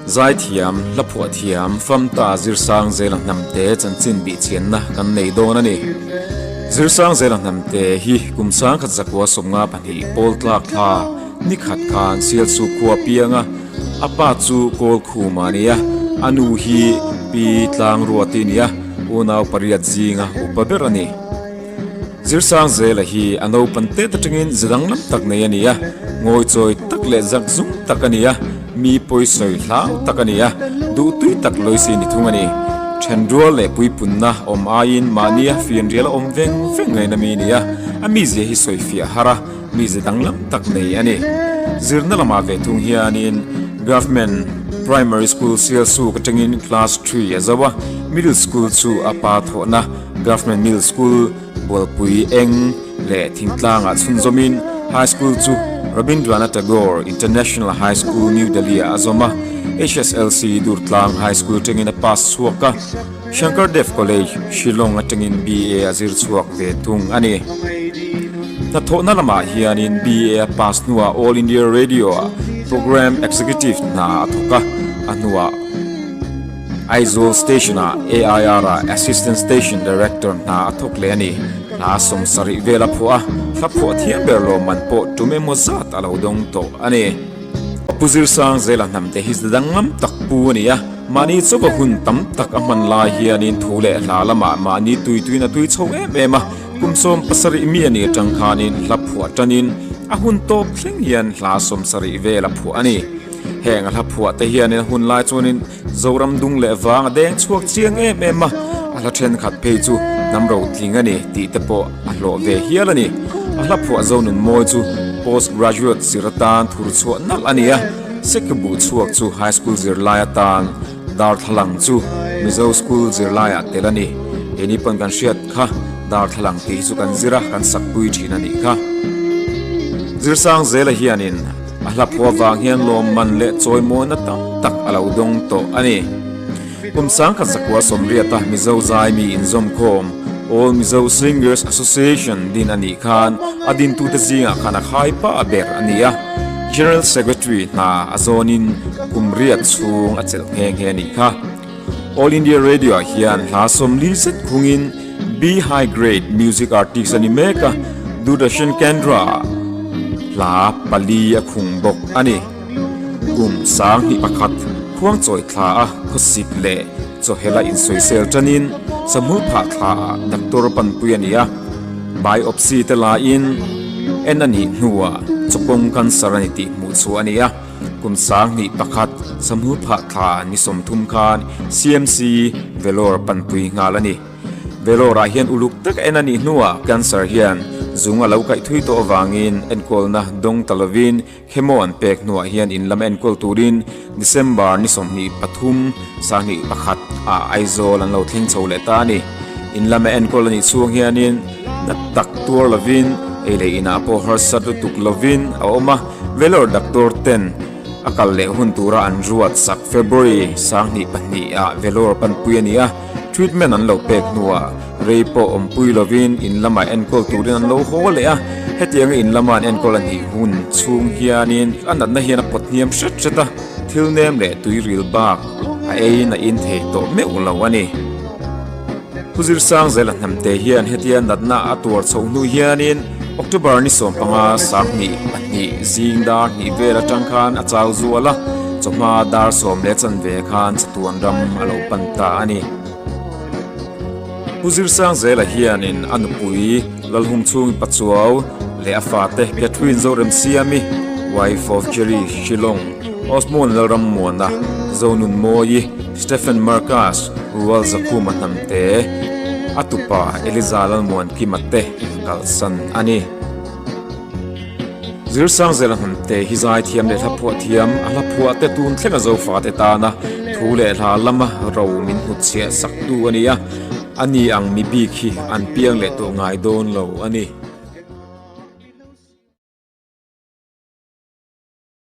Zaithiam, hlaphuah thiam, Famta Zirsangzela Hnamte chanchin bihchianna kan nei dawn a ni. Zirsangzela Hnamte hi kum 1992 pawl tlak thla ni khat khan Sialsuk khua piang a, a pa chu Kawlkhuma a ni a, a nu hi Pi Tlangruati a ni a, unau pariat zinga upa ber a ni. Zirsangzela hi a naupan tet atangin ze danglam tak nei a ni a, ngawichawi tak leh zakzum tak a ni a, mi pawisawi hlau tak a ni a, duhtui tak lawisi ni thung a ni. Thenrual leh puipunna awm aiin mahnia fianrial a awm veng veng ngaihna mi a ni a, a mizia hi sawifiah har a, mize danglam tak nei a ni. Zirna lamah ve thung hianin Government Primary School Sialsuk atangin Class Three a zo a, Middle School chu a pa thawhna Government Middle School Bualpui eng leh thingtlangah chhunzawmin High School chu Rabindranath Tagore International High School New Delhi-ah a zawm a, HSLC Durtlang High School atangin a pass chhuak a, Shankar Dev College, Shillong atangin BA a zir chhuak ve thung a ni. Hnathawhna lamah hianin BA a pass hnuah All India Radio-ah Programme Executive hna a thawk a, a hnuah Aizawl Station-ah AIR-ah Assistant Station Director hna a thawk leh a ni. Hla 70 vel a phuah a, hla phuah thiam ber lawmman pawh tum emaw zat a lo dawng tawh a ni. Pu Zirsangzela hnamte hi danglam tak pu a ni a, mahni chauha hun tam tak a hman lai hianin thu leh hla lamah mahni tuituin a tui chho em em a, kum 70 mi a nih atang khanin hla phuah tanin a hun tawp thleng hian hla 70 vel a phuah a ni. Heng a hla phuah te hianin a hun lai chuanin Zoram dung leh vang a deng chhuak chiang em em a, a hla thenkhat phei chu hnam ro tling a ni tih te pawh a hlawh ve hial a ni. A hla phuah Zonun Mawi chu post graduate zir atan thur chhuah nalh a ni a, Sekibuh chhuak chu high school zirlai atan darthlalang chu Mizo school zirlaiah tel a ni. Keini pawn kan hriat kha darthlalang tih hi chu kan zir a, kan sakpui thin a nih kha. Zirsangzela hianin. A hla phuah vang hian lawmman leh chawimawina tam tak a lo dawng tawh a ni. Kum 1980 Mizo zaimi inzawmkhawm All Mizo Singers Association din a nih khan a dintute zingah khan a khai pah ber a ni a. General Secretary hna a zawnin kum riat chhung a chelh nghe nghe a nih kha. All India Radio ah hian hla 40 zet khungin B High Grade Music Artist a ni mek a, Doordarshan Kendra ah hla pali a khung bawk a ni. Kum 2001 khuangchawi thla a khawsik leh chawhela insawisel tanin Samhul phah thla ah Doctor panpui a ni a, biopsy te laiin en a nih hnuah chawkawng cancer a ni tih hmuh chhuah a ni a. Kum 2001 Samhul phah thla ni 30 khan CMC Vellore panpui nghal a ni. Vellore ah hian uluk tak en a nih hnuah cancer hian zung a lo kaih thui tawh avangin enkawlna dawng ta lovin chemo an pek hnuah hian in lam enkawl turin December ni 23 2001 ah Aizawl an lo thleng chho leh ta a ni. In lam a enkawl a nih chhung hianin na tak tuar lovin ei leh inah pawh harsat lutuk lovin a awm a. Vellore doctor ten a kal leh hun tura an ruat sak February 2002 ah Vellore panpui a ni a, treatment an lo pek hnuah rei pawh awmpui lovin in lamah enkawl turin an lo haw leh a, hetianga in lama an enkawl a nih hun chhung hianin a natna hian a pawt hniam hret hret a, thil nem leh tuiril bak a eiin a in thei tawh meuh lo a ni. Pu Zirsangzela hnamte hian hetia natna a tuar chhoh hnu hianin October ni 15 2002 zing dar hnih vel atang khan a chau zual a, chawhma dar sawm leh chanve khan chatuan ram a lo pan ta a ni. Pu Zirsangzela hianin a nupui Lalhungchhungi Pachuau leh a fate Catherine Zoremsiami, wife of Jerry Shillong, Osmond Lalrammuana, Zonunmawi, Stephen Marcus, Rual Zakhuma Hnamte, a tupa Eliza Lalmuankima te kalsan a ni. Zirsangzela Hnamte hi zaithiam leh hlaphuah thiam, a hlaphuah te tun thlenga Zofate tana thu leh hla lama ro min hnutchhiah saktu a ni a, ani ang mi bik hi an piang leh tawh ngai dawn lo a ni.